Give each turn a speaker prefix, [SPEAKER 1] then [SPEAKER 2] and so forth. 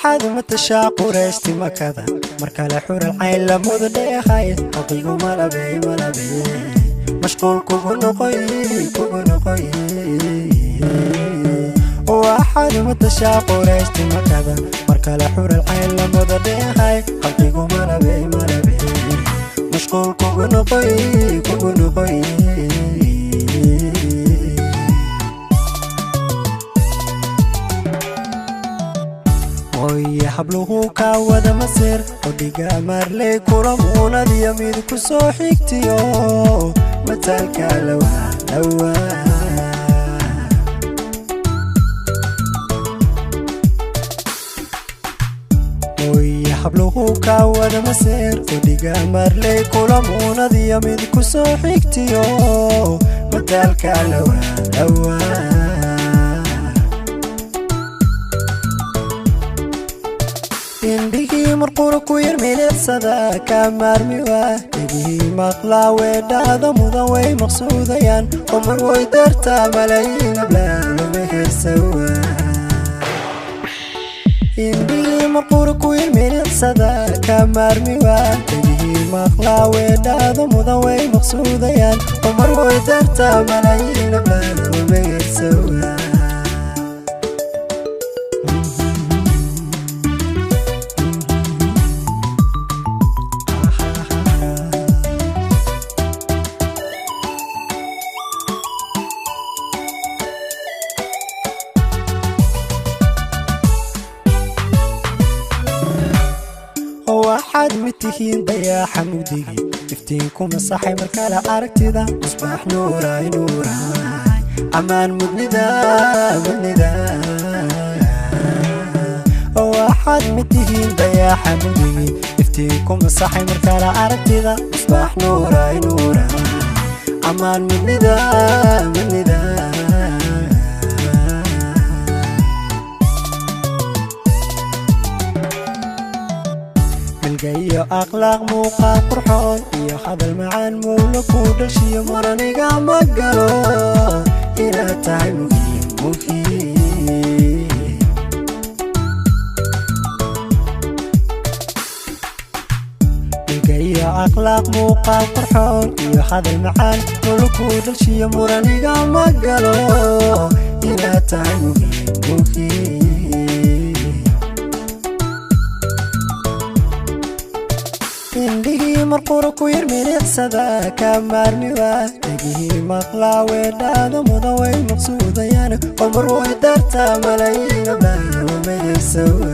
[SPEAKER 1] Waxaad matashaa Qurayshti Makada, mar kale xural cayn lamudu dheehay. Xaqigu malabey malabey, mashquul kugu noqoy kugu noqoy. Waxaad matashaa Qurayshti Makada, mar kale xural cayn lamudu dheehay. Xaqigu malabey malabey, mashquul kugu noqoy kugu noqoy. Hooye habluhu kaa wada masir, odhiga maarley kula muunadiyo mid ku soo xigtiyo mataalka lawa lawa. Hooye habluhu kaa wada masir, odhiga maarley kula muunadiyo mid ku soo xigtiyo mataalka lawa lawa. Indhihii marqura ku yar milicsada ka maarmi waa, dhegihii maqlaa weedhaada mudan way maqsuudayaan. Umar way dartaa malayiin ablaalo mehersawa. Indhihii marqura ku yar milicsada ka maarmi waa, dhegihii maqlaa weedhaada mudan way maqsuudayaan. Umar way dartaa malayiin ablaalo mehersawa. Waxaad mid tihiin dayaaxa mugdigii, iftiinku masaxay markale aragtida. Musbaax nuuraay nuuraay, ammaan mudnida mudnida. Waxaad mid tihiin dayaaxa mugdigii, iftiinku masaxay markale aragtida. Musbaax nuuraay nuuraay, ammaan mudnida mudnida. Milga iyo akhlaaq, muuqaal qurxoon iyo hadal macaan, mowla ku dhashiyo muraniga ma galo inaad tahay muhiim muhiim. Milga iyo akhlaaq, muuqaal qurxoon iyo hadal macaan, mowla ku dhashiyo muraniga ma galo inaad tahay muhiim muhiim. Indhihii marqura ku yar milicsada ka maarmi waa, dhegihii maqlaa weedhaada mudan way maqsuudayaan. Qomar way dartaa malayiin ablaalo mehersawa.